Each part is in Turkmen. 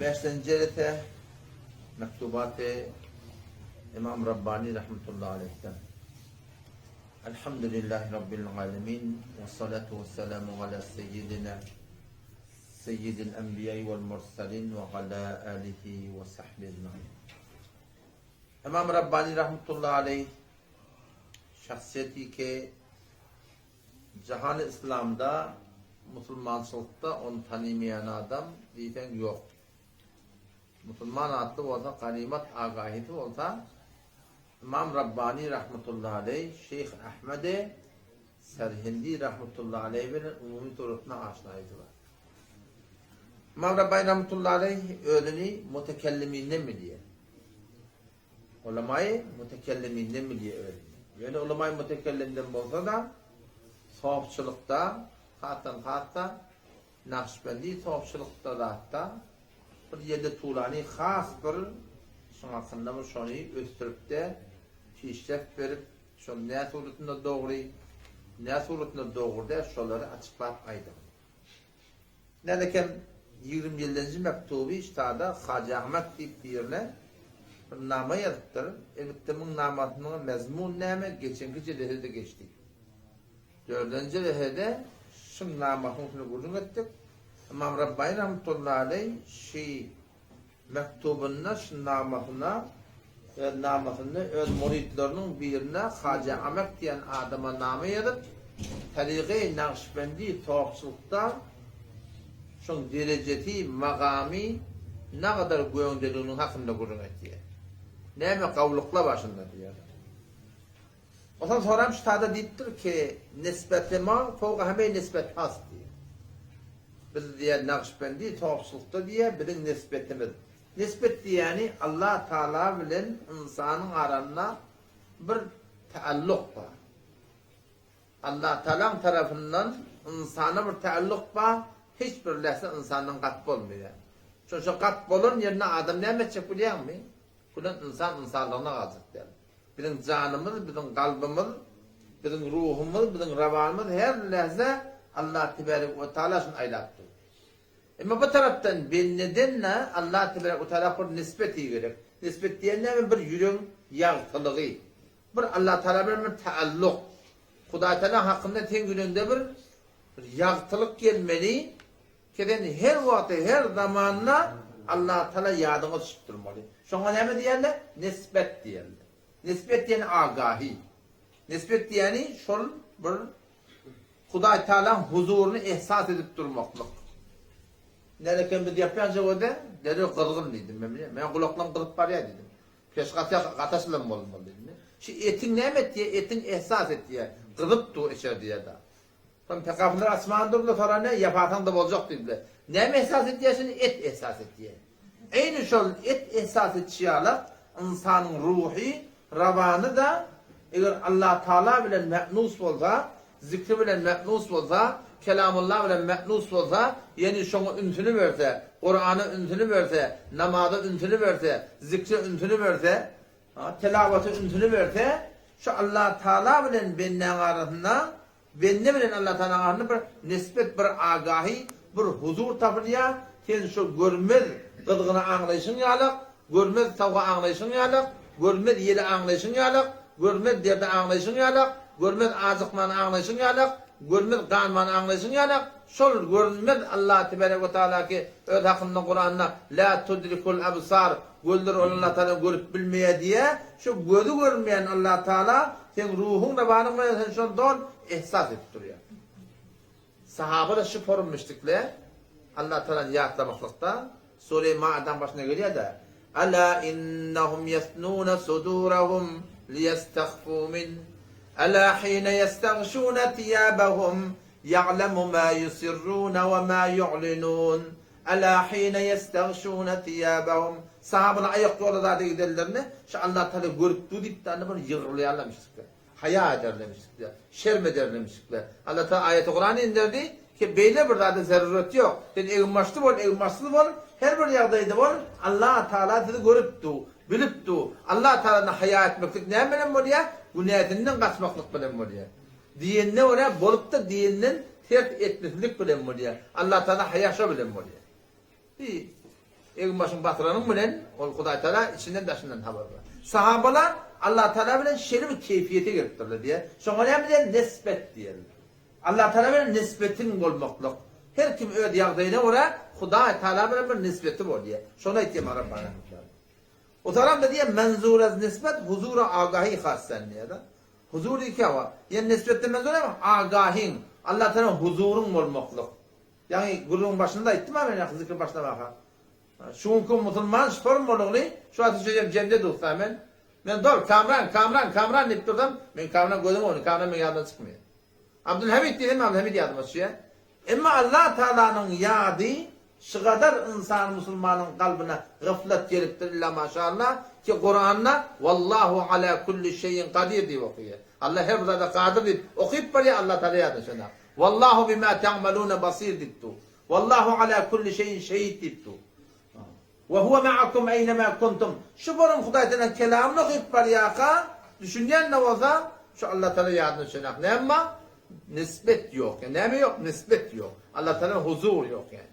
Bäşlenji jelese Mektubaty Imam Rabbani rahmetullahi aleyhden. Elhamdülillahi Rabbil alemin ve salatu ve selamu ala seyyidina seyyidil enbiýai vel mursalin ve ala alihi ve sahbihi ecmain. Imam Rabbani rahmetullahi aleyh şahsiýeti ki Jahany Yslamda, musulmançylykda ony tanymaýan adam diýseň ýok. Musulman atly bolsa, ganymat agahysy bolsa, Ymam Rabbani rahmetullahi aleý, Şeýh Ahmedi Serhendi rahmetullahi aleý bilen umumy suratynda aşnaýysy bar. Ymam Rabbani rahmetullahi aleý özüni mutekelliminden bilýär. Ulamaýy mutekelliminden bilýär özüni. Ýöne ulamaýy mutekellimden bolsa-da, sofçylykda, hasdan has-da Nakşbendi sofçylykda zatda bir ýerde tulany has bir şuň hakynda bir şony ösdürip-de, pişreft berip, şol nä suratynda dogry, nä suratynda dogry däl şolary açyklap aýdyň. Nädekem 27 nji mektuby ştada Hajy Ahmet diýip birine bir nama ýazypdyr. Elbetde muň namasynyň mezmun näme geçenki jelesede geçdi. Dördünji jelesede şuň namasynyň üstünde gürrüň etdik. Ymam Rabbany rahmetullahi aleý şi Mektubynda şu namasyna öz namasynda öz muritleriniň birine Haja Amek diýen adama nama ýazyp, Tarygy Nagyşbendi topçulykda şoň derejesi, magamy nagadar göňdeliginiň hakynda gürrüň etýär. Näme gawlykla başynda diýýär. Onsoň soram şu tada diýipdir ki, Nisbeti ma fowga heme nisbet hast diýýär. Biz diýýär Nagyşbendi topçulykda diýýär biziň nisbetimiz. Nisbet diýýäni Allah Taala bilen ynsanyň arasynda bir taalluk bar. Allah Taalaň tarapyndan ynsana bir taalluk bar, hiç bir lähze ynsandan gat bolmaýar. Şo şo gat bolan ýerinde adam näme etjek bilýäňmi? Gülen ynsan ynsanlygyna galjak däl. Biziň janymyz, biziň kalbymyz, biziň ruhumyz, biziň rawanymyz her lähze Allah tebarek we taala şuny aýlap dur. Emma bu tarapdan bendeden-de Allah tebarek we taala bir nisbeti gerek. Nisbet diýen näme? Bir ýüregiň ýagtylygy. Bir Allah taala bilen bir taalluk. Hudaý taala hakynda seň ýüregiňde bir bir ýagtylyk gelmeli. Ki sen her wagty, her zamanda Allatagala ýadyňa düşüp durmaly. Şoňa näme diýerler? Nisbet diýerler. Nisbet diýeni agahi. Nisbet diýeni şol bir Hudaý Tagalaň huzuryny ehsas edip durmaklyk. Nälekem biz ýapýança göze, derrew gyzgyn diýdim men bilýän. Meň gulaklarym gyzyp barýar diýdim. Peş gaty gataşylan bolmaly diýdim. Şu etiň näme etýär? Etiň ehsas etýär. Gyzyp dur içer diýer-de. Soň gapylary açman durdy, soran ne, ýapasaň-da boljak diýdiler. Näme esas edýär şuny? Et esas edýär. Eýni şol et esas edişi ýalak, ynsanyň ruhy, rawany-da eger Allatagala bilen me'nus bolsa, zikri bilen me'nus bolsa, Kelamullah bilen me'nus bolsa, ýeni şoňa ünsüni berse, Kurana ünsüni berse, namaza ünsüni berse, zikre ünsüni berse, Tilawata ünsüni berse, şu Allatagala bilen bendäň arasynda, bende bilen Allatagalaň arasynda bir nisbet, bir agahi, bir huzur tapylýar, sen şo görmez gyzgyny aňlaýşyň ýalak, görmez sowgy aňlaýşyň ýalak, görmez ýeli aňlaýşyň ýalak, görmez derdi aňlaýşyň ýalak, görmez ajykmany aňlaýşyň ýalak, görmez ganmany aňlaýşyň ýalak, şol görünmez Allah tebarek we taala ki öz hakynda Kuranda La tudrikul absar Gözler ol Allatagala görüp bilmeýär diýýär. Şu gözi görünmeýän Allatagala seň ruhuň rabanyň bilen sen şony doly ehsas edip durýar. Sahabalar şu porunmyşdykle Allatagalany ýatlamaklykda Sure Maidanyň başynda gelýär-de, Ala innahum yasnuna sudurahum liyastahfu min Ala hina yastagşuna thiyabahum ya'lemu ma yusirruna we ma yu'linun Ela hine ýestagşune thiýabahum, Sahabalar aýak ýola zada gidenlerinde, şu Allah Tagala görüp dur diýip danda bir ýygrylýarlarmyşdyklar. Haýa ederlermişdikler, şerm ederlermişdikler. Allah Tagala aýaty Kuran inderdi ki, beýle bir zada zarurat ýok. Sen eginbaşly bol, eginbaşsyz bol, her bir ýagdaýda bol, Allah Tagala sizi görüp dur, bilip dur. Allah Tagaladan haýa etmeklik näme bilen bolýar? Günäsinden gaçmaklyk bilen bolýar. Diýenine görä bolupdyr diýeninden ters etmesizlik bilen bolýar. Allatagala haýa şo bilen bolýar. Bi. Egin-başyňy batyranyň bilen ol Hudaý Tagala içinden daşyndan habar bar. Sahabalar Allah Tagala bilen şeýle bir keýfiýete gelipdirler diýýär. Şoňa näme diýýär? Nisbet diýýärler. Allah Tagala bilen nisbetiň bolmaklyk. Her kim öz ýagdaýyna görä Hudaý Tagala bilen bir nisbeti bolýar. Şony aýtýar maňa Rabbany Rahmetullah. O taramda diýýär menzur az nisbet huzura agahi hassan diýýär-de. Huzur diýýär wa. Ýa nisbetden menzur näme? Agahiň, Allah Tagala huzuryň bolmaklyk. Ýaňy gürrüňiň başynda aýtdym-a men ýaňky zikir başlamaka. Şu günki musulman şform bolugly, şu wagt şu jemde dursa men. Men dol Kamran, Kamran, Kamran diýip dursam, men Kamran gözüň öňünde, Kamran meň ýadymdan çykmaýar. Abdülhamid diýsem Abdülhamid ýadyma düşýär. Emma Allah Tagalanyň ýady şygadar ynsan musulmanyň kalbyna gyflat gelipdir illa maşallah ki Kuranda Wallahu ala kulli şeýin kadir diýip okaýar. Allah her bir zada kadyr diýip okyp barýar Allah Tagala ýadyna düşenok. Wallahu bima ta'maluna basir diýip dur. Wallahu ala kulli şeýin şehit diýip dur. We huwe ma'akum eýnemâ kuntum. Şu bolan Hudaý Tagalaň kelamyny okyp barýarka, düşünýän-de bolsa, şu Allah Tagala ýadyna düşenok. Näme bar? Nisbet ýok. Ýa näme ýok? Nisbet ýok. Allah Tagalaň huzury ýok ýani.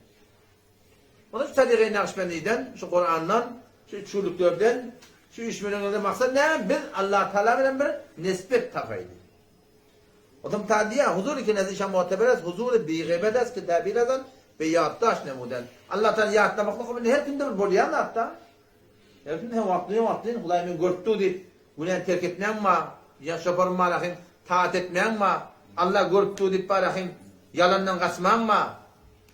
Onda şu Tarygy Nakşbendiden, şu Kurandan, şu üçgünlüklerden, şu üýşmeleňlerden maksat näme? Biz Allah Tagala bilen bir nisbet tapaýly. Otam ta diýýär, Huzur ki nezdi şa muteber est, huzury bigybat est ki tabir azan be ýatdaş nemuden. Allah Tagala ýatlamaklyk indi her kimde bir bolýan zat-da. Her kimde hem wagtly wagtly Hudaý meni görüp dur diýip, günäni terk etmäň bar, ýa şoparym bar ahym, taat etmäň bar, Allah görüp dur diýip bar ahym, ýalandan gaçmaň bar.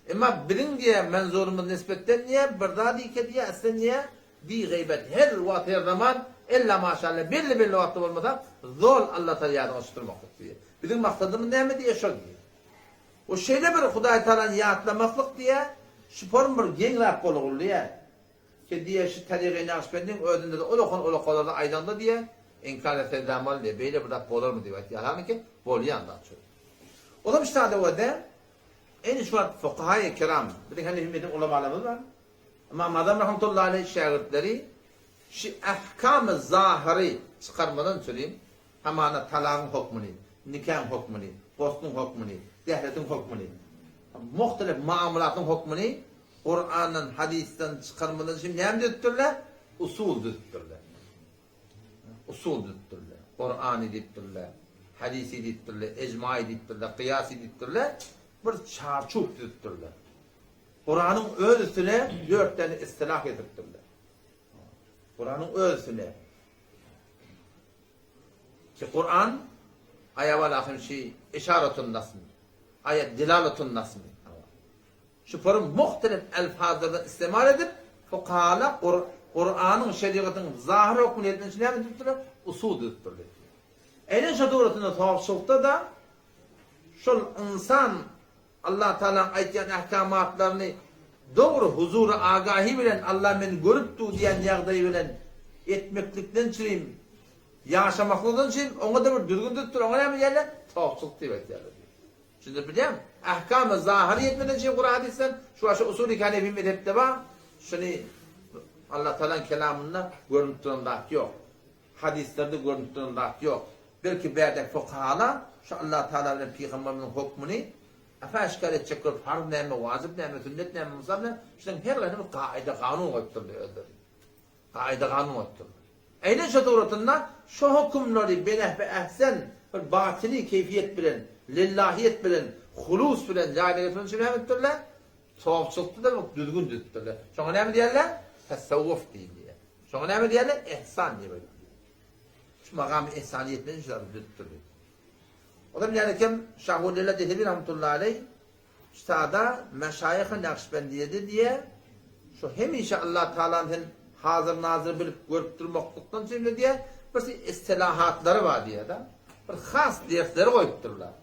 Emma biziň diýýär menzurymyz nisbetden diýýär, bir zat ike diýýär, aslen diýýär, Bigeýbet her wagt her zaman ella maşalla belli belli wagtda bolmasa zol Allatala ýadyňa tutdurmaklyk diýýär. Biziň maksadymyz näme diýýär şol diýýär. O şeýle bir Hudaý Tagalany ýatlamaklyk diýýär, şu form bir geň zat bolugul diýýär. Ki diýýär şu Tarygy Nagyşbendiň özünde-de ulakan ulakalarda aýdaňda diýýär, inkar etse damaly diýýär, beýle bir zat bolarmy diýip aýtýar. Halbuki bolýan zat şol. Olam şu zada görä-de, indi şu wagt fukahaýy kiram, biziň Hanefi mezhebiň ulamalarymyz bar. Ymam Azam rahmetullahi aleýh şägirtleri şu ahkamy zahyry çykarmadan çürim, hamana talagyň hokmuny, nikaň hokmuny, gosluň hokmuny, dähretiň hokmuny, muhtelif muamalatyň hokmuny Kurandan, hadysdan çykarmadan çürim näme düzüpdirler? Usul düzüpdirler. Usul düzüpdirler. Kurany diýipdirler, hadysy diýipdirler, ejmaýy diýipdirler, kyýasy diýipdirler. Bir çarçuw düzüpdirler. Kuranyň öz üstüne dört däne istilah getiripdirler. Kuranyň öz üstüne. Ki Kuran aýawal ahym şi işaratun nasmy. Aýat dilalatun nasmy. Şu forum muhtelif elfazlardan istimal edip, fukahalar Kuranyň şerigatyň zahyr hökmüni etmek üçin näme düzüpdirler? Usul düzüpdirler. Eýnen şo dogrusynda sogapçylykda-da şol ynsan Allah Tagalaň aýtýan ähkamatlaryny dogry huzury agahi bilen Allah meni görüp dur diýen ýagdaý bilen etmeklikden çürim ýaşamaklykdan çürim oňa-da bir düzgün düzüpdir oňa näme diýerler? Towçylyk diýip aýtýarlar diýip. Düşündirip bilýäňmi? Ähkamy zahyry ýetmeden çürim Kuran hadysdan şu başga usuly hanefi mezhepde bar şuny Allah Tagalaň kelamynda görünip duran zat ýok. Hadyslarda görnüp duran zat ýok. Belki bärde fukahalar şu Allah Tagala bilen pygamberimiziň hokmuny afa-aşgär etjek bolup farz näme, wajyp näme, sünnet näme, mustahap näme, şularyň her haýsyna bir kaida, kanun goýupdyrlar özleri. Kaida, kanun goýupdyrlar. Eýnen şo suratynda şo hökümleri benehbi ähsen bir batyny keýfiýet bilen, lillahiýet bilen, hulus bilen jaýyna getirmek üçin näme edipdirler? Sogapçylykda-da bir düzgün düzüpdirler. Şoňa näme diýerler? Tasawwuf diýilýär. Şoňa näme diýerler? Ihsan diýip aýdylýar. Şu magamy ihsany ýetmek üçin şu zady düzüpdirler. Olam ýaly kem Şahwelilla Dehebi rahmetullahi aleý sada Meşaýyhy Nakşbendiýede diýýär, şu hemişe Allah Tagalany sen hazyr nazyr bilip görüp durmaklykdan çenli diýýär, bir istilahatlary bar diýýär-de. Bir has dersleri goýupdyrlar.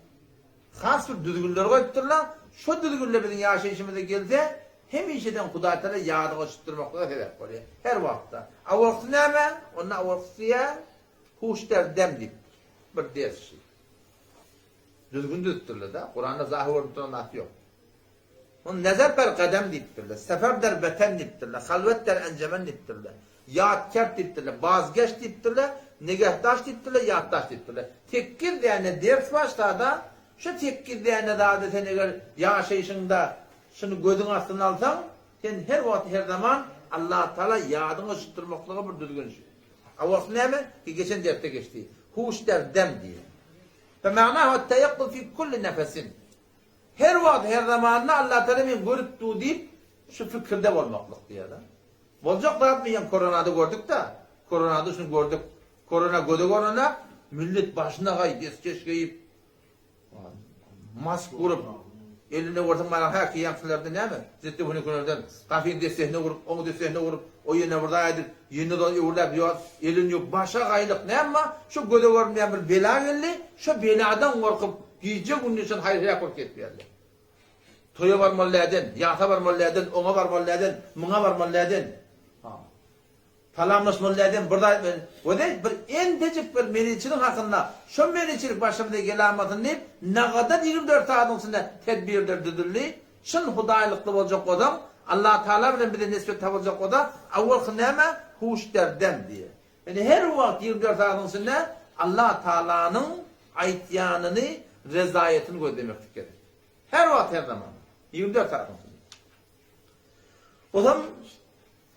Has bir düzgünleri goýupdyrlar. Şo düzgünler biziň ýaşaýşymyza gelse, hemişeden Hudaýtagala ýadyňa düşüp durmaklyga sebäp bolýar. Her wagtda. Awalkysy näme? Onda awalkysy diýýär, Huş der dem diýipdir. Bir ders şi. Düzgün düzüpdirler-de. Kuranda zahyr görnüp duran zat ýok. Onda nezer per gadem diýipdirler. Sefer der weten diýipdirler. Halwet der enjemen diýipdirler. Ýat kert diýipdirler. Bazgeş diýipdirler. Nigehdaş diýipdirler. Ýatdaş diýipdirler. Sekiz däne ders başlada, şu sekiz däne zady sen eger ýaşaýşyňda şuny gözüň astyna alsaň, Sen her wagt her zaman Allah Taala ýadyňa düşüp durmaklyga bir düzgün şu. Awalky näme? Ki geçen dersde geçdi. Huş der dem diýen. Fe ma'nahu et-teyakkuz fi kulli nefesin. Her wagt her zamanda Allah Taala meni görüp dur diýip şu fikirde bolmaklyk diýýär. Boljak zatmy ýa koronada gördük-de. Koronada şuny gördük. Korona göze görnene millet başyna gaý deskeş geýip Mask urup, elinde görseň mana häki ýaňkylerde näme, zitdi hünükülerden gafyň dessesine urup, oň dessesine urup, o ýene bir zat edip, ýene zat öwürläp ýör, elini ýuwup, başa gaýlyk näme bar, şu göze görünmeýän bir bela geldi, şo beladan gorkup, gije-gündiz şony haýyr-heläk bolup gezip ýörler. Toýa barmaly näden, ýasa barmaly näden, oňa barmaly näden, muňa barmaly näden. Salamlaşmaly dädem bir zat bilen gözel bir entejik bir meriçilik hakynda şo meriçilik başymyza gelamasyn diýip nagadan 24 sagadyň içinde tedbirler düzüldi. Çyn hudaýlykly boljak bolsaň Allatagala bilen bize nisbet tapyljak bolsa awalky näme huş der dem diýe. Ýöne her wagt 24 sagadyň içinde Allatagalanyň aýtýanyny rezaýetini gözlemeklik gerek. Her wagt her zaman 24 sagadyň içinde. Ozam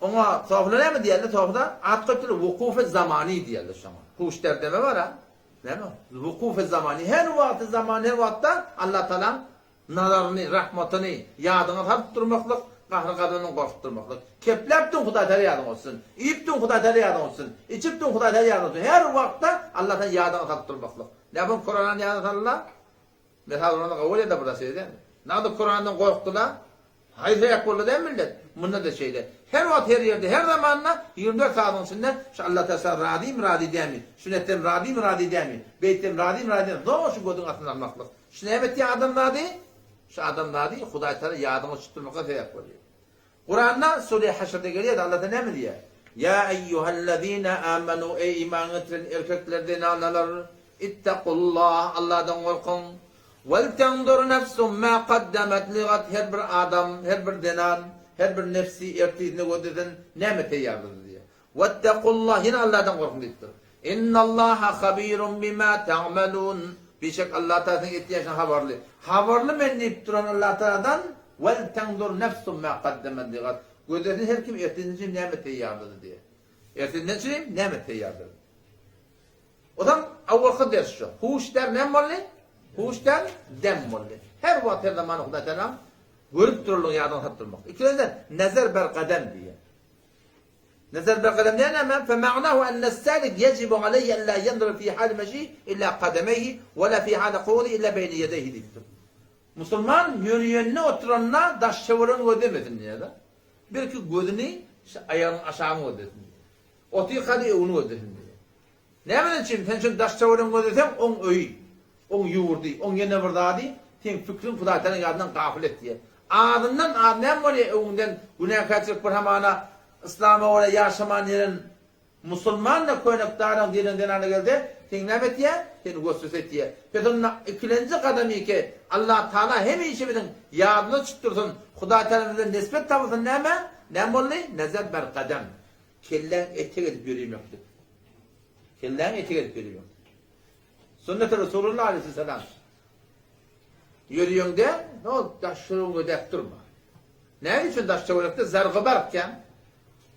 Oňa sofylar näme diýerler? Sofyda at goýupdylar, wukufy zamany diýerler şoňa. Huş derdeme bar-a. Näme? Wukufy zamany. Her wagty zaman, her wagtda Allatagalaň nazaryny, rahmatyny ýadyňa salyp durmaklyk, gahry-gazabyndan gorkup durmaklyk. Kepläp duň Hudaý Tagala ýadyňa tutsun. Iýip duň Hudaý Tagala ýadyňa tutsun. Içip duň Hudaý Tagala ýadyňa tutsun. Her wagtda Allatagala ýadyňa salyp durmaklyk. Näme Kurany ýadyňa saldylar? Mysal bolanda gowy bolýar-da bir zat şeýle dälmi? Nagda Kurandan gorkdular. Haýsy-ýak boldy däl millet? Munda-da şeýle. Her wagt, her ýerde, her zamanda, 24 sagadyň içinde şu Allatagala razymy, razy dälmi? Şuny etsem razymy, razy dälmi? Beýtsem razymy, razy dälmi? Zor şu gözüň astyna almaklyk. Şu näme etýär adamzady? Şu adamzady Hudaýtagala ýadyňa düşüp durmaklyga sebäp bolýar. Kuranda Sure Haşrda gelýär, Allatagala näme diýýär? Ýa eýýuhellezine amanu eý iman getiren erkekler, zenanalar, ittakullah, Allahdan gorkuň. Weltenzur nefsun ma kaddemet ligat her bir adam, her bir zenan, her bir nefsi ertisine gözlesin, näme teýýarlady diýýär. Wettakullah ýene Allahdan gorkuň diýipdir. Innallaha habirun bima ta'malun Bişek Allah Tagala siziň etýän işiňizden habarly. Habarly men diýip duran Allah Tagaladan Weltenzur nefsun ma kaddemet ligat Gözlesin her kim ertesinden üçin näme teýýarlady diýýär. Ertesinden üçin näme teýýarlady. Ozam awalky ders şu. Huş der nem boldy? Huş der dem boldy. Her wagt her zaman Hudaý Tagalaň görüp dururlygyny ýadyňa salyp durmak. Ikinjiden nezer ber gadem diýýär. Nezer ber gadem diýen näme? Fe ma'nahu enne salik yejibu aleyhi en la yenzura fi hali meşi illa kademeyhi we la fi hali kuudi illa beyne yedeyhi diýipdir. Musulman ýörýände oturanda daş töweregini gözlemesin diýýär-de. Belki gözüni şu aýagynyň aşagyny gözlesin diýýär. Otyrka-da öňüni gözlesin diýýär. Nämeden üçin? Sen şony daş töweregiňi gözleseň, oň öýi, oň ýurdy, oň ýene bir zady seň pikriň Hudaýtagalaň ýadyndan gapyl etýär. Azyndan az näme bolýar öňüňden günäkärçilik bir hamana yslama görä ýaşaman ýeren musulman-da könek daraň diýlen zenana gelse, seň näme etýär? Seni weswese etýär. Pes onda ikilenji gadam ýeke Allatagala hemişe biziň ýadymyza düşüp dursun, Hudaýtagala bizden nesbet tapylsyn näme? Näme boldy? Nezer ber gadam. Kelläň etek edip ýörimeklik. Kelläň etek edip ýörimek. Sünneti Resulullah aleyhisselam. Ýöriýeňde, no, daş töweregiňi gözäp durma. Näme üçin daş töwerekde zargy barkän?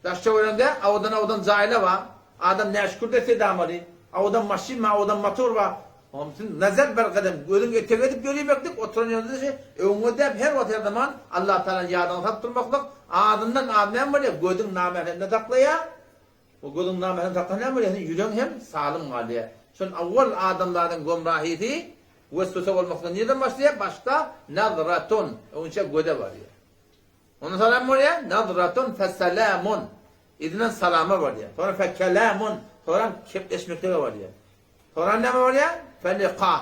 Daş töweregiňde awadan-awadan jaýlar bar. Adam näşükür desse damaly. Awadan maşyn bar, awadan motor bar. Ondan nazar bir gadam gözüň etek edip ýörimeklik, oturan ýerinde şe öňüňe däp her wagt her zaman Allah Taala ýadyňa salyp durmaklyk, azyndan az näme bolýar? Gözüň namähremde saklaýar. Bu gözüň namährem saklasa näme bolýar? Seniň ýüregiň hem salym galýar. Şol awwal adamzadyň gomrahyty weswese bolmakdan nirden başlaýar? Başda nazratun, öňünçä göze barýar. Ondan soň näme bolýar? Nazratun feselamun. Yzyndan salama barýar. Soňra fekelamun, soňra kepleşmeklige barýar. Soňra näme bolýar? Feliqa.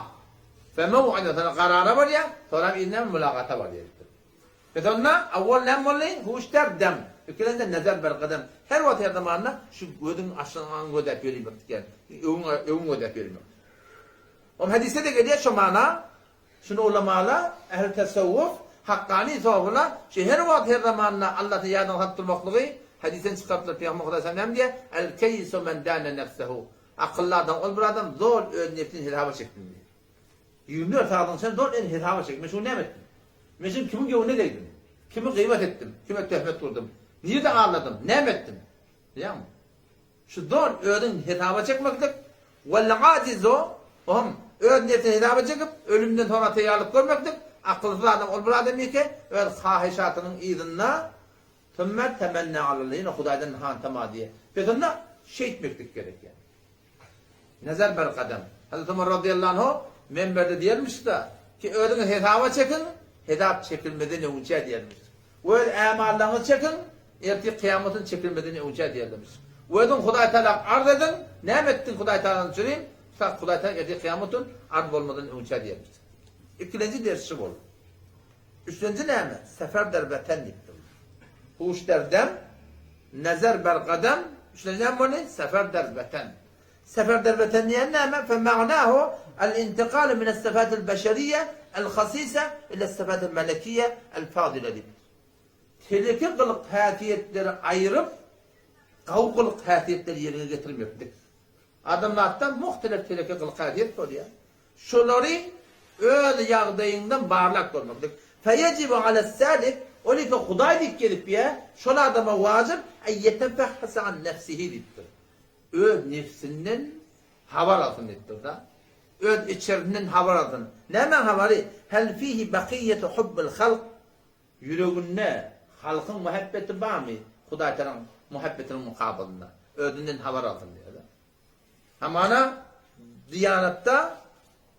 Femew'ide, soňra karara bolýar, soňra yzyna mülagata bolýar diýipdir. Biz onda awwal näme boldy? Huş der dem. Ikilenji nezer bir gadam. Her wagt her zamanda şu gözüň aşygyňy gözläp ýörimek diýen. Öwüň öwüň gözläp ýörimek. Oň hadysda-da gelýär şu mana. Şuny ulamalar, ähli tasawwuf, hakkany sofylar şu her wagt her zamanda Allahy ýadyňa salyp durmaklygy hadysdan çykarypdyr. Pygamber Hudaý näme diýýär? El keýsu men dane nefsehu. Akylly adam ol bir adam zol öz nebsini hesaba çeksin diýýär. 24 sagadyň içinde zol özüni hesaba çek. Men şu gün näme etdim? Men şu gün kimiň göwnüne degdim? Kimi gybat etdim? Kime töhmet gurdum? Nirede aldadym? Näme etdim? Bilýäňmi? Şu zor özüň hesaba çekmeklik, Wal ajizu, o hem öz nebsini hesaba çekip, ölümden soňra taýýarlyk görmeklik, akylsyz adam ol bir adam ýeke öz hahyşatynyň yzynda Sümme temenne alallah, ýene Hudaýdan hantama diýýär. Pes onda şeýtmeklik gerek ýa. Nezer ber gadam. Hazreti Omar radyýallahu anhu menberde diýermişdi ki, özüňiz hesaba çekiň, hesap çekilmeden öňünçä diýermiş. Öz ämallaryňyzy çekiň, ertir kyýamatyň çekilmeden öňünçä diýerlermiş. Özüň Hudaý Tagala arz ediň, näme etdiň Hudaý Tagalanyň üçin, Hudaý Tagala ertir kyýamatyň arz bolmadan öňünçä diýermiş. Ikilenji ders şu boldy. Üçünji näme? Sefer der weten diýipdir. Huş der dem, nezer ber gadam, üçünji näme boldy? Sefer der weten. Sefer der weten diýen näme? Fe ma'nahu el-intikalu min es-sifatil beşeriýe el-hasise ila es-sifatil melekiýe el-fadile diýipdir. Teleki gylyk-häsiýetleri aýryp, gawy gylyk-häsiýetleri ýerine getirmeklik. Adamzatda muhtelif teleki gylyk-häsiýet bolýar. Şolary öz ýagdaýyňdan barlap görmeklik. Feýejibu ales-salik, ol ýeke Hudaý diýip gelipýä, şol adama wajyp, en ýetefehhese an nefsihi diýipdir. Öz nefsinden habar alsyn diýipdir-da. Öz içersinden habar alsyn. Nämäň habary? Hel fihi bakiýetu hubbil halk, Ýüreginde halkyň muhabbeti barmy Hudaýtalaň muhabbetiniň mukabylynda? Özünden habar alsyn diýýär-de. Hamana diýanatda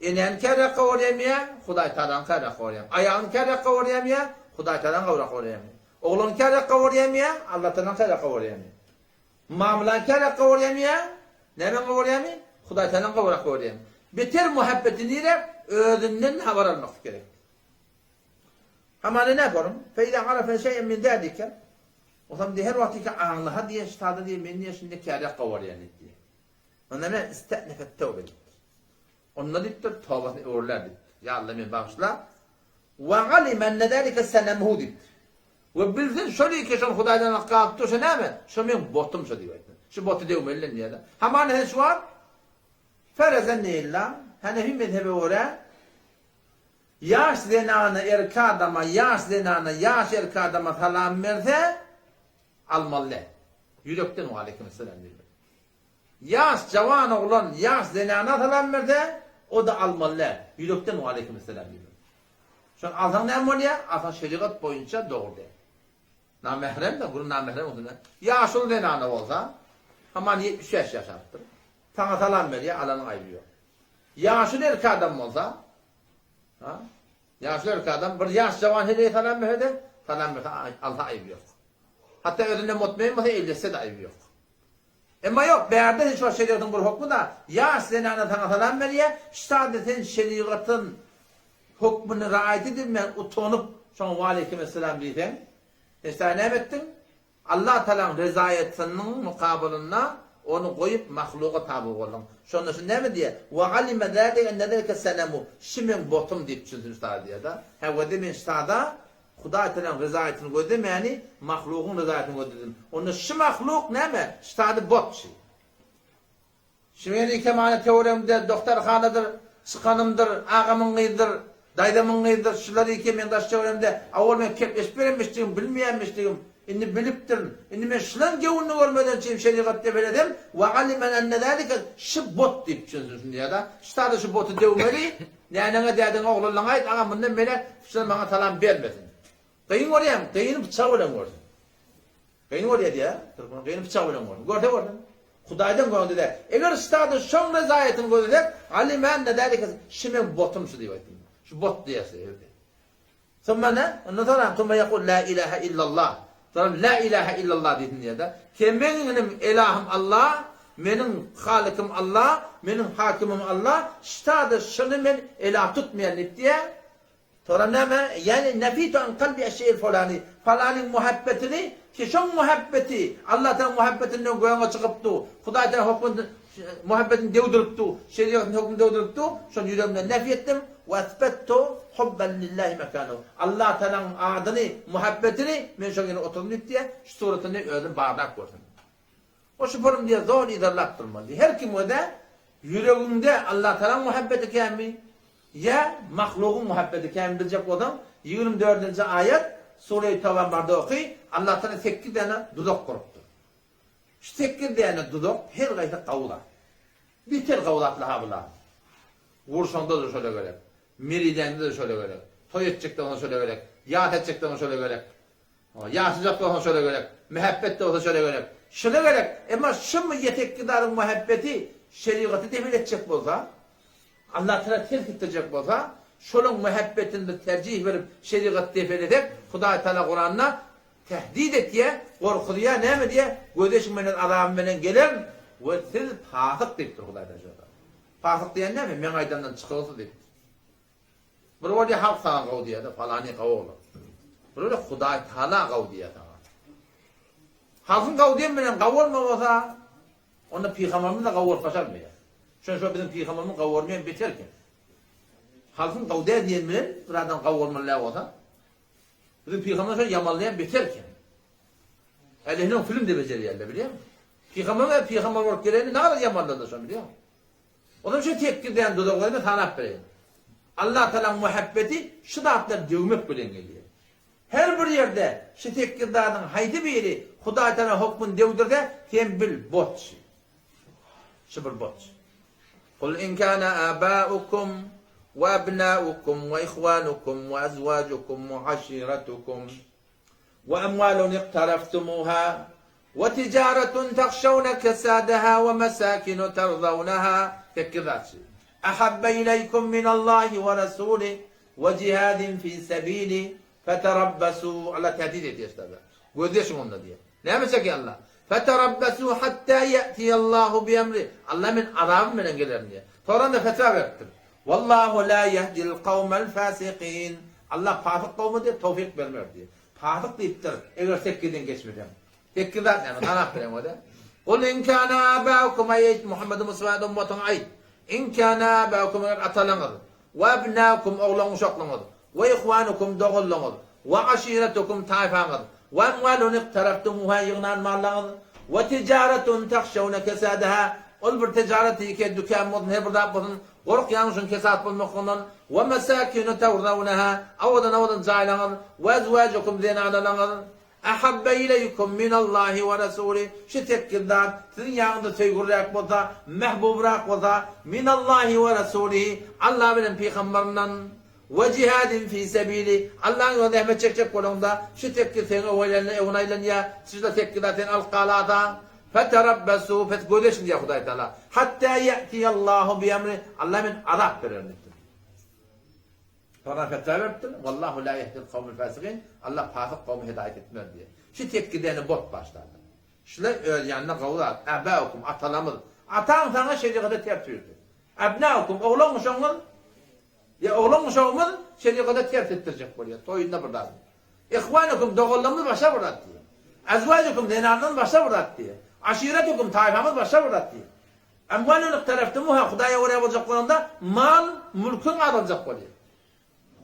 enäni kärek gowurýarmy ýa Hudaýtalaň kärek gowurýarmy? Aýalyny kärek gowurýarmy ýa Hudaýtalaň gowrak gowurýarmy? Ogluny kärek gowurýarmy ýa Allatalaň kärek gowurýarmy? Mamlaň kärek gowurýarmy ýa nämäň gowurýarmy? Hudaýtalaň gowrak gowurýarmy? Beter muhabbeti nire? Özünden habar almak gerek. Hamana näporum? Fe-izâ arafe şeý'en min zâlike, Osam diýe her wagt diýse aňlaha diýe ştada diýe men diýe şinde kärek gawarýan diýip diýe. Onda men iste'nefet tewbe diýipdir. Onda diýipdir tobasyny öwrülär diýipdir. Ýa Allah meni bagyşla. Ve alime enne zâlike senemuhu diýipdir. We bilsin şol iki şol Hudaýdan galyp durşa näme? Şo meň botum şo diýip aýtdy. Şu boty döwmeli diýýär. Hamana sen şu wagt ferezen illa Hanefi mezhebe görä Ýaş zenana erki adama, ýaş zenana ýaş erki adama salam berse, almaly däl. Ýürekden waleýkimessalam diýmeli. Ýaş jawan oglan ýaş zenana salam berse, o-da almaly däl. Ýürekden waleýkimessalam diýmeli. Şony alsaň näme bolýar? Alsaň şerigat boýunça dogry däl. Namährem-de, gürrüň namährem bolsa-da. Ýaşuly zenana bolsa, haman 75 ýaşapdyr. Saňa salam berýär, alanyň aýby ýok. Ýaşuly erkek adam bolsa, ha? Ýaşuly erkek adam bir ýaş jawan heleýe salam berse-de, salam berse alsa aýby ýok. Hatda özünde mutmain bolsa elleşse-de aýby ýok. Emma ýok, bärde sen şol şerigatyň bir hukmy-da, ýaş zenana saňa salam berýär, ştada sen şerigatyn hukmyny raýat edilmän utanyp şoňa waleýkimessalam diýseň, sen ştada näme etdiň? Allah Tagalaň rezaýetiniň mukabylynda ony goýup mahluga taby bolduň. Şonda şu näme diýýär? Wa alime zalike enne zalike senemu, şi meň botum diýip düşünsin şu sada diýýär-de. Häwede men şu sada Hudaý Tagalaň rezaýetini gözlemäni mahlugyň rezaýetini gözledim. Onda şi mahluk näme? Şu sada bot şi. Şmeni kemany töweregimde dogtarhanadyr, çykanymdyr, agamyň gyzydyr, daýzamyň gyzydyr, şular eke meň daş töweregimde awal men kepleşip berenmişdigim, bilmeýänmişdigim, indi bilipdirin. Indi men şulaň göwnüni görmeden çynym şerigat depelesem, we alime enne zalike, şy bot diýip düşünsin şuny ýa-da şu sada şu boty döwmeli, näneňe dädeňe oglanlaňa aýt, agam mundan beýläk şular maňa salam bermesin. Gyn görýäňmi? Gyny pyçak bilen görsün. Gyny görýär diýýär, türkmen gyny pyçak bilen görsün. Görse görsün. Hudaýdan göwnüde däl. Eger ştada şoň rezaýetini gözlesek, Alime enne zalike, şi meň botum şu diýip aýtdym. Şu bot diýersi. Summa ne? Ondan soňra summa ýekul la ilaha illallah. Soňra la ilaha illallah diýsin diýýär-de. Ki meň inim elahym Allah, meniň halykim Allah, meniň hakimim Allah, ştada şuny men elah tutmaýan diýip diýýär. Soňra näme? Ýagny nefitu an kalbi eş-şeýil fulani, falanyň muhabbetini, ki şoň muhabbeti Allah Tagalaň muhabbetinden göňe çykyp dur, Hudaý Tagalaň hökmüni muhabbetini döwdürip dur, şerigatyň hökmüni döwdürip dur, şony ýüregimden nefi etdim, we esbettu hubben lillahi mekanahu, Allah Tagalaň adyny, muhabbetini men şoň ýerine oturdym diýip diýýär, şu suratyny özüm barlap görsün. O şupurum diýýär, zor yzarlap durmaly diýýär. Her kim özä ýüregiňde Allatagalaň muhabbeti kämi, ýa mahlugyň muhabbeti kämi biljek bolsaň, 24-nji aýat, Sure-i Tawba barda oky, Allah Tagala sekiz däne duzak gurupdyr. Şu sekiz däne duzak her gaýsy gawy zat. Beter gawy zatlar ha bular. Gurşaňda-da şöyle gerek. Meridäňde-de şöyle gerek. Toý etjekde bolsa şöyle gerek. Ýas etjekde bolsa şöyle gerek. Ýaşajak bolsa şöyle gerek. Mähebbet-de bolsa şöyle gerek. Şöyle gerek. Emma şumy ýetekki zadyň mähebbeti şerigaty debel etjek bolsa, Allah Tagala terk etdirjek bolsa, şolaň mähebbetini biz terjih berip şerigaty depelesek, Hudaý Tagala Kuranda tehdit etýär, gorkuzýar, näme diýýär? Gözeşiň menden azabym bilen gelerin we siz pasyk diýipdir Hudaý Tagala şurada. Pasyk diýen näme? Meň aýdandan çykygsyz diýipdir. Bir bolýar halk saňa gowy diýýär-de, palany gowy oglan. Bir bolýar Hudaý Tagala gowy diýýär saňa. Halkyň gowy diýen bilen gowy bolma bolsa, Onda pygamberimiz-de gawy bolup başarmaýar. Şon şo biziň pygamberimiz gawy bolmaýan beter eken. Halkyň gawy däl diýen bilen bir adam gawy bolmaly däl bolsa, biziň pygamberimiz şo ýamanlaýan beter eken. Älehiniň film de bejerýärler bilýäňmi? Pygamberimiz pygamber bolup gelende nägadar ýamanladylar şony bilýäňmi? Ondan şo tekgir däl duzaklaryny sanap bereýin. Allah Tagalaň muhabbeti şu zatlary döwmek bilen gelýär. Her bir ýerde şu sekiz zadyň haýsy biri Hudaý Tagala hokmuny döwdürse, sen bil, botçy. Şu bir botçy. Kul in kana abaukum we abnaukum we ihwanukum we azwajukum we aşiratukum we amwalun iqtaraftumuha we tijaratun tahşawna kesadaha we mesakinu tardawnaha sekiz zat şu. Ahabba ileýkum minallahi we rasulih We jihadin fi sebili feterabbasu Allah tehdit edýär şurada. Gözleşiň onda diýýär. Näme çekýär Allah? Feterabbasu hatta ýa'tiyallahu bi emri. Allah men azabym bilen gelerin diýýär. Soran-da fetwa beripdir. Wallahu la yehdil kawmel fasikin. Allah fasyk kowma diýýär, towfyk bermer diýýär. Fasyk diýipdir, eger sekizden geçmeseň. Sekiz zat näme? Sanap bereň o-da. Kul in kana abaukum aýt Muhammed Mustafa ummatyňa aýt. In kana abaukum eger atalaňyz We ebnaukum, oglan-uşaklyňyz, we ihwanukum, doganlaryňyz, we aşiretukum, taýfaňyz, we emwalun iqtaraftumuha, ýygnan mallaryňyz, we tijaretun tahşewne kesadaha, ol bir tijaret ýeke dükän bolsun, her bir zat bolsun, gorkýaňyz şuň kesat bolmaklygyndan, we mesakinu tawrzawnaha, owadan-owadan jaýlaryňyz, we ezwajukum, zenanalaryňyz. Ahabbe ileýkum minallahi we rasulih, şu sekiz zat siziň ýanyňyzda söýgüliräk bolsa, mähbubrak bolsa, minallahi we rasulihi, Allah bilen pygambaryndan, we jihadin fi sebilih, Allahyň ýolunda zähmet çekjek bolaňda, şu sekiz seň öwelende öňüne aýlanýar, şu sekiz zat seni alyp galasa, feterabbesu, pes gözeşiň diýýär Hudaý Tagala, hatta ýe'tiýallahu bi emrih, Allah men azap bererin diýipdir. Soňra fetwa beripdir, Wallahu la yehdil kawmel fasikin, Allah fasyk kowmy hidaýat etmez diýip. Şu tekgideni bot başlady. Şular öz ýanynda gowy zat, Äbäukum, atalamyz, ataň saňa şerigata ters ýürdi. Äbnäukum, oglan-uşagyňyz, ýa oglan-uşagymyz şerigata ters etdirjek bolýar, toýunda bir zat. Ihwanukum, doganlarymyz başga bir zat diýýär. Azwajukum, zenanlarymyz başga bir zat diýýär. Aşiretukum, taýfamyz başga bir zat diýýär. Emwalun iqtaraftumuha, Hudaýa görä boljak bolanda, mal, mülküň azaljak bolýar.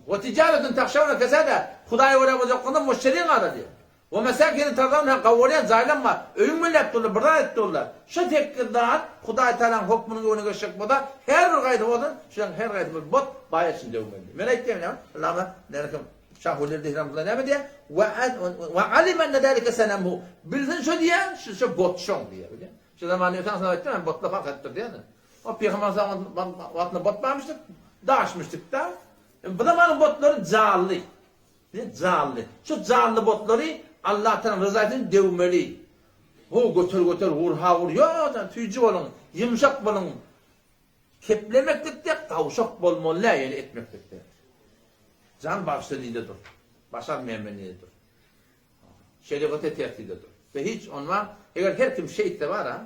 We tijaretun tahşawna kesada, Hudaýa görä boljak bolanda, müşderiň azalýar. We mesakinun tardawnaha, gowurýan jaýlaň bar, öýüň belläp durlar, bir zat edip durlar. Şu sekiz zat Hudaý Tagalaň hokmunyň öňüne geçjek bolsa, her bir gaýsy bolsun, şularyň her gaýsy bir bot, baýa içini döwmeli. Men aýtýan näme? Allama näme Şah Weli Rahmetullah näme diýýär? We alima enne zalike sanamhu. Bilsin şo diýýär, şu şu bot şoň diýýär. Bilýär. Şu zaman öten soň aýtdym, men botla fark etdir diýen. O pygamber wagtynda bot barmyşdyk, daşmyşdyk da. Bu zamanyň botlary janly. Ne janly. Şu janly botlary Allah tarapyn rızaýatyny döwmeli. Ho göter göter vur ha vur. Ýok, jan süýji boluň, ýumşak boluň. Keplemeklikde gawşak bolmaly däl, ýöne etmeklikde. Jan bagyşla diýde dur. Başarmaýan men diýde dur. Şerigata tertidedir. We hiç onma, eger her kim şeýtse bar-a,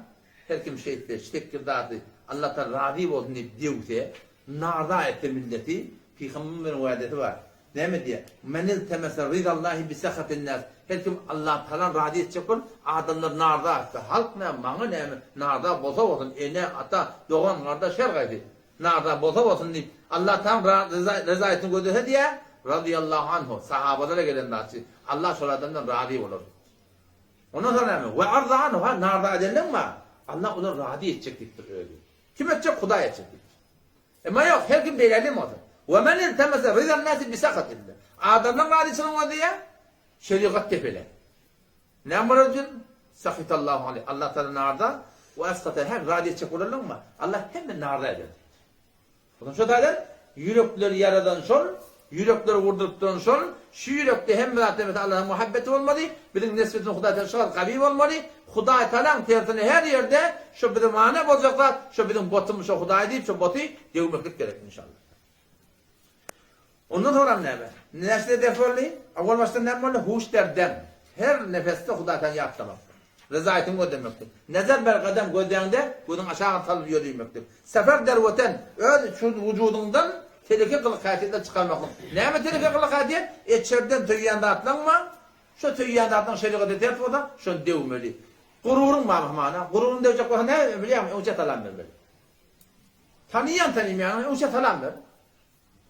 her kim şeýtse, ştekki zady Allah Taala razy bolsun diýip döwse, narza etse milleti, Pygamberimiziň wädesi bar. Näme diýýär? Men iltemese rizallahi bi sahatin nas. Her kim Allah Taalany razy etjek bolup, adamlary narza etse, halk näme, maňa näme, narza bolsa bolsun, ene, ata, dogan, gardaş her gaýsy. Narza bolsa bolsun diýip, Allah Tagalaň rezaýetini gözlese diýýär, Razyýallahu anhu, sahabalara gelen zatçy, Allah şol adamdan razy bolar. Ondan soň näme? We arza anhu, ha, narza edenleň bar, Allah olary razy etjek diýipdir özi. Kim etjek? Hudaý etjek diýipdir. Emma ýok, her kim beýle bolsa. We men iltemese rizan nasi bi sahatillah. Adamlaryň razyçylygyny gözleýär. Şerigat depelär. Näme bolar diýen? Sahitallahu aleyh. Allah Taala narda we eskata her razy etjek bolarlaňmy? Allah hemme narda eder. Ondan şo taýdan ýürekleri ýaradan şol, ýürekleri gurduryp duran şol, şu ýürekde hemme zatda mesela Allahyň muhabbeti bolmaly, biziň nesbetimiz Hudaý Taala şol gawy bolmaly, Hudaý Taalaň tersine her ýerde şo bize many boljak zat, şo biziň botumyz şo Hudaý diýip şo boty döwmeklik gerek inşallah. Ondan soňram näme? Näçede ders boldy? Owal başda näme boldy? Huş der dem. Her nefesde Hudaý Taala ýatlamakdyr. Rezaýetiňi gözlemekdir. Nezer ber gadam gözläňde gözüň aşagyny salyp ýörüýmekdir. Sefer der weten öz wujudyňdan teleke gylyk-häsiýetleri çykarmaklyk. Näme teleke gylyk-häsiýet? Eçerden söýýän zatlaň bar. Şo söýýän zatlaň şerigata ters bolsa, şony döwmeli. Gururyň barmy hamana? Gururyny döwjek bolsa näme bilýäňmi? Öňçä salam bermeli. Tanyýan tanymaýanyň öňçä salam ber.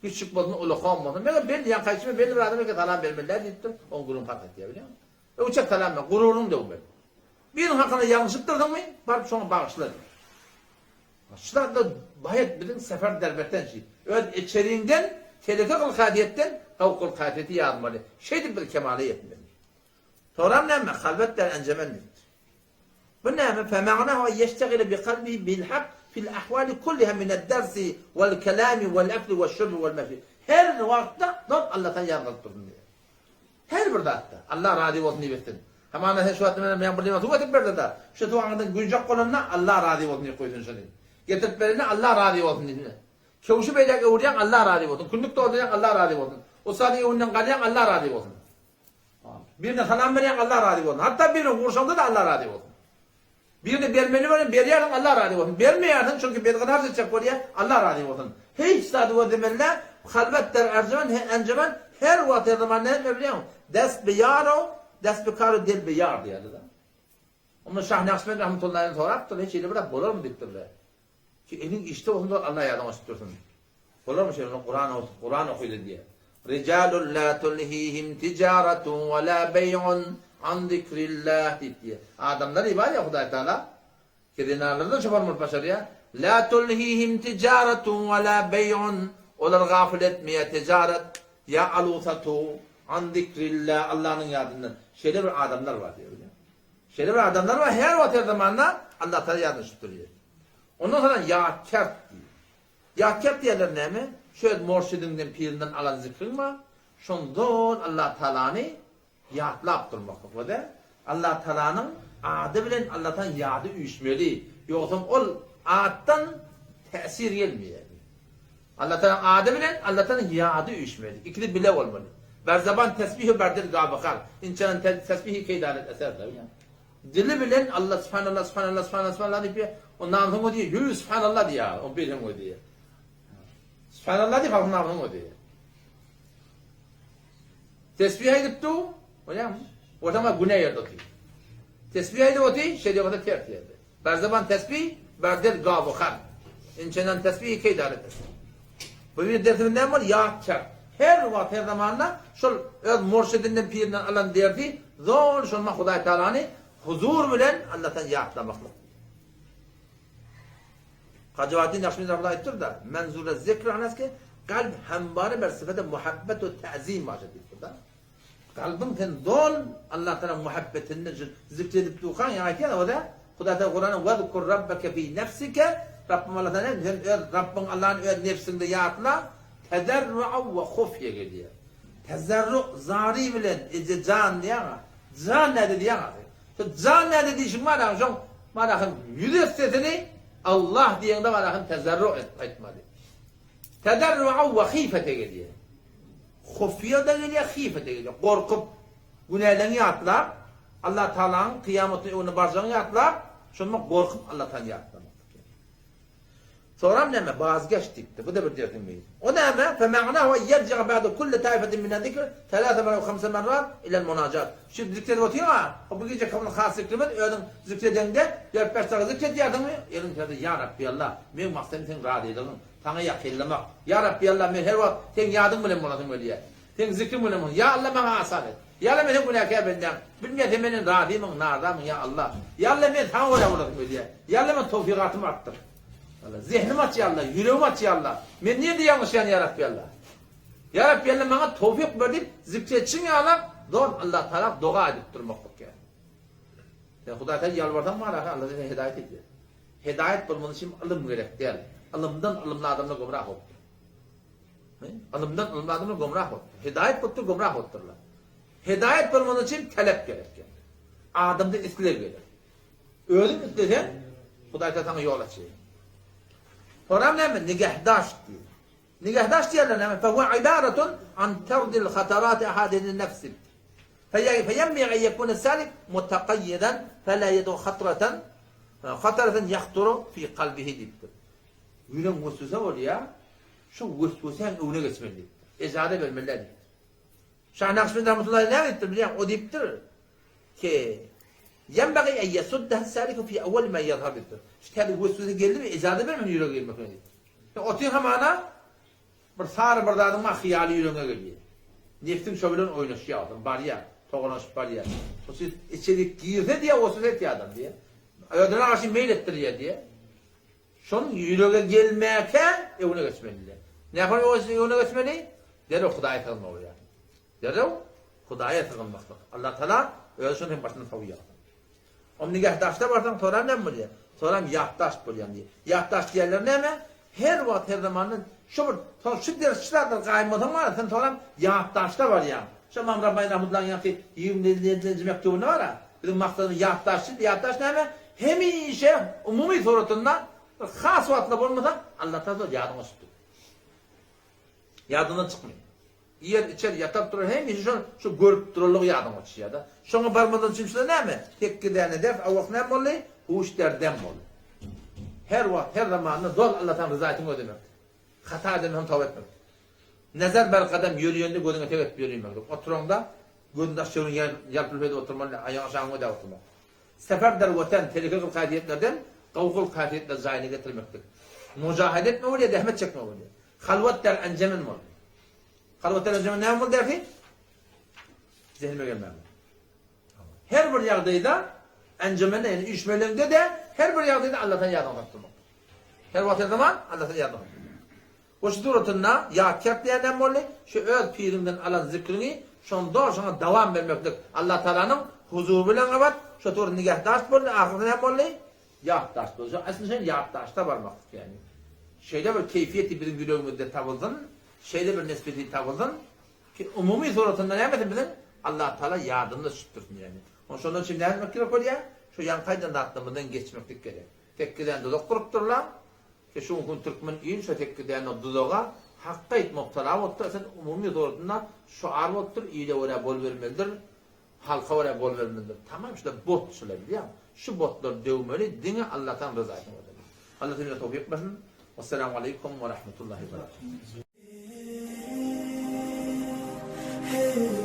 Kiçjik bolsun, ulakam bolsun, meger belli, ýaňky aýtşyma belli bir adam eken salam bermeli däl diýipdir, oň gürrüňi parh etýär bilýäňmi? Öňçä salam ber, gururyňy döwmeli. Biriniň hakyna ýalňyşypdyrsyňmy, baryp şoňa bagyşla diýip. Şu zatlar baýat biziň sefer derbeten şi. Öz içeriňden teleke gyl-häsiýetden gawy gyl-häsiýeti ýazmaly. Şeýdip biz kemala ýetmeli. Soram näme, halwet der enjemen diýipdir. Bu näme? Femagnahu en ýeştegile bi kalbihi bil hak fil ahwali kulliha mined dersi wal kelami wal ekli weş şurbi wal meşi. Her wagtda dost Allahdan ýazgaryp dursun diýýär. Her bir zatda. Allah razy bolsun diýip etsin. Hamana sen şu wagt menen men bir liman suw getirip berdi-de, şu suw aňyrdan guýjak bolanda Allah razy bolsun diýip guýsun şuny. Getirip berende Allah razy bolsun diýsin. Köwşi beýläk öwürýäň Allah razy bolsun. Kündük doldurýaň Allah razy bolsun. Ussadyň öňünden galýaň Allah razy bolsun. Birine salam berýäň Allah razy bolsun. Hatda birini urşaňda-da Allah razy bolsun. Birine bermeli bolýan berýärsiň Allah razy bolsun. Bermeýärsiň çünki bedgat harç etjek bolýar Allah razy bolsun. Hiç zady gözlemeli halwet der erjemen he enjemen her wagt her zaman näme bilýäňmi? Dest bi ýar-ow, dest bi kar-u dil bi ýar diýerler. Onda Şah Nakşbend rahmetullahi sorapdyr, hiç hili bir zat bolarmy diýipdirler. Ki eliň işde bolsun da Allah ýadyňa düşüp dursun. Bolarmy şeýle onda Kuran olsun, Kuran okydy diýýär. Rijalun la tulhihim tijaratun we la beý'un an zikrillah diýip diýýär. Adamlar bar ýa Hudaý Taala ki zenanlardan çopan bolup başarýar. La tulhihim tijaratun we la beý'un olar gafyl etmeýär tijarat ýa aluw-satuw an zikrillah Allanyň ýadyndan. Şeýle bir adamlar bar diýýär. Şeýle bir adamlar bar, her wagt her zamanda Allah Taala ýadyna düşüp durýar. Ondan soňra ýatkert diýýär. Ýatkert diýenler näme? Şu öz morşidiňden, pirinden alan zikriň bar, şondan Allah Taalany ýatlap durmaklyk we-de Allah Taalanyň ady bilen Allah Taalanyň ýady üýşmeli. Ýogsam ol atdan täsir gelmeýär. Allah Taalanyň ady bilen Allah Taalanyň ýady üýşmeli. Ikisi bile bolmaly. Ber zaban tesbih we ber dil gabykar. Inçeden tesbihi keýdaret eser diýýär. Dili bilen Allah subhanallah subhanallah subhanallah subhanallah diýip ýa, o namysyň özi ýü subhanallah diýýär, o bir hem özi. Subhanallah diýip halkyň namysyň özi. Tesbih aýdyp du, bolýarmy? Bolsa günä ýerde otyr. Tesbih aýdyp otyr, şerigatda ters ýerde. Ber zaban tesbih, ber dil gawy har. Inçeden tesbihi keý daret eser. Bu bir dersimiz näme bol? Ýat çak. Her wagt, her zamanda şol öz murşidinden, pirinden alan dersi zol şonda Hudaý Taalany huzur bilen Allahdan ýatlamaklyk. Hajy Nakşbendi rahmetullah aýtdyr-da, Menzure zikr anaski kalb hembare ber sifete muhabbet we ta'zim başa diýipdir-da. Kalbyň sen dol Allah Taala muhabbetinde zikr edip durkaň ýa aýtýar o-da Hudaý Taala Kuranda wezkur rabbeke fi nefsike Rabbym Allah Taala sen öz Rabbyň Allahny öz nefsiňde ýatla tezerru'a we hufýe gelýär. Tezerru zary bilen eje jan diýýäň-a. Jan näde diýýäň-a sen. Şu jan näde diýşiň bar-a şoň bar-a ýüz essesini Allah diýeňde bar-a tezerru edip aýtmaly. Tezerru'a we hifete gelýär. Hufiýa-da gelýär, hife-de gelýär. Gorkup, günäleňi ýatlap, Allah Tagalaň kyýamatyň öňüne barjagyňy ýatlap, şonda gorkup Allah Tagalany ýatlamak. Soňram näme? Bazgeç diýipdir. Bu-da bir dersiň biri. O näme? Fe ma'nahu en yerji'a ba'de kulli taifetin mine zikr thalatha merrat ew hamsa merrat ilel munajat. Şu zikr edip otyň-a, bu gije kabul has zikrimiz, özüň zikr edeňde dört-bäş dagy zikr edýärsiňmi? Eliň serde Ýa Rabbi Allah, meň maksadym seň razylygyň. Saňa ýakynlamak. Ýa Rabbi Alla men her wagt Seň ýadyň bilen bolasym gelýär. Seň zikriň bilen bolasym. Ýa Alla maňa asan et. Ýa Alla men Seň günäkär bendäň. Bilmeýän Sen menden razymyň, narzamyň Ýa Alla. Ýa Alla men Saňa görä bolasym gelýär. Ýa Alla men towfigatymy artdyr. Alla zehnimi aç Ýa Alla, ýüregimi aç Ýa Alla. Men nirde ýalňyşýan Ýa Rabbi Alla. Ýa Rabbi Alla maňa towfik ber diýip zikr etşiň ýaly. Zor Allah Taala doga edip durmaklyk ýa. Sen Hudaýa sen ýalbarsaň bar ahyr Allah seni hidaýat edýär. Hidaýat bolmaly üçin ylym gerek däl. Ylymdan ylymly adamlar gümrah bolupdyr. Ylymdan ylymly adamlar gümrah bolupdyr. Hidaýat bolupdyr, gümrah bolupdyrlar. Hidaýat bolmaly üçin talap gerek. Adamda isleg gerek. Özüň isleseň, Hudaý Taala saňa ýol açýar. Soram näme? Nigahdaş diýýär. Nigahdaş diýerler näme? Fe huwe ibaratun an terdil hatarati ahadisi nefsi. Feyenbeği en yekune salik mutakayyiden fela yedu hatratan hataratan yahturu fi kalbihi diýipdir. Ýüregiň weswese bolýar, şu weswesäň öňüne geçmeli diýipdir. Ejaza bermeli däl diýipdir. Şah Nakşbend rahmetullahi näme diýipdir bilýäňmi? O diýipdir ki, Yenbeği en yesuddeha saliku fi evveli ma yezhar diýipdir. Şu täze weswese geldimi, ejaza berme ýürege girmekine diýipdir. Sen otyň hamana bir sary bir zadyň bar hyýaly ýüregiňe gelýär. Nefsiň şo bilen oýnaşýar otuň barýar, togalanyşyp barýar. Şo siz içerik girse diýýär, weswese etýär adam diýýär. Özüne garşy meýil etdirýär diýýär. Şonuň ýürege gelmäkä öňüne geçmeli diýýär. Nähili öňüne geçmeli? Derrew Hudaýa sygynmaly bolýar. Derrew Hudaýa sygynmaklyk. Allah Taala özi şony hem başyndan sowýar. Om nigahdaşda barsaň soran näme bolýar? Soran ýatdaş bolýan diýýär. Ýatdaş diýýärler näme? Her wagt her zamanda şu bir soň şu ders şu zatlar gaýym bolsaň bar sen soran ýatdaşda barýaň. Şu Ymam Rabbani rahmetullahyň ýaňky 27-nji mektubynda bar-a. Biziň maksadymyz ýatdaşçy, ýatdaş näme? Hemişe umumy suratynda bir has wagtlar bolmasa Allah Taala ýadyňa düşüpdir. Ýadyňdan çykmaýar. Iýer, içer, ýatar, turar hemişe şol şu görüp duranlygy ýadyňa düşýär-de. Şoňa barmadan üçin näme? Tekge däne ders, a wagt näme boldy? Huş der dem boldy. Her wagt, her zamanda doly Alla taň ryzaýatyny gözlemekdir. Hata eden hem toba etmekdir. Nezer ber gadam ýörýende gözüňe tek edip ýöremeklik. Oturaňda gözüň daş çöwrüň ýalpylyp edip oturmaly, aýagyň aşagyňy gözläp oturmak. Sefer der watan, teleke gyl-häsiýetlerden gowy gyl-häsiýetleri jaýyna getirmeklik. Mujahede etmek bolýar, zähmet çekmek bolýar. Halwat der enjemen boldy. Halwat der enjemen näme boldy dersi? Zehnime gelmän. Her bir ýagdaýda enjemende, ýagny üýşmeleňde-de her bir ýagdaýda Allahdan ýadyňy tapdyrmak. Her wagt her zaman Allahdan ýadyňy tapdyrmak. We şu suratynda ýat ýat diýen näme boldy? Şu öz piriňden alan zikriňi şonda şoňa dowam bermeklik. Allah Taalanyň huzury bilen gabat, şo tur nigahdaşt boldy, ahyrky näme boldy? Ýatdaş bolsa, aslynda şeýle ýatdaşda barmaklyk ýagny. Şeýle bir keýfiýeti biziň ýüregimizde tabylsyn, şeýle bir nisbeti tabylsyn ki, umumy suratynda näme etsin biziň Allah Taala ýadymyza düşüpdirsin ýagny. Onda şondan üçin näme etmek gerek bolýar? Şu ýaňky aýdan zatlarymyzdan geçmeklik gerek. Tekgeden duzak gurupdyrlar. Ki şu gün türkmen il şo tekgeden duzaga hakgaýt mubtala bolupdyr. Sen umumy suratynda şuar bolupdyr, ile görä bolubermelidir. Halka görä bol bermelidir. Tamam şular bot şular bilýäňmi? Şu botlary döwmeli diňe Allahdan ryzasyny gözlemeli. Allah hemmämize towfyk bersin. Wessalamu aleýkum we rahmetullahi we berekatuh.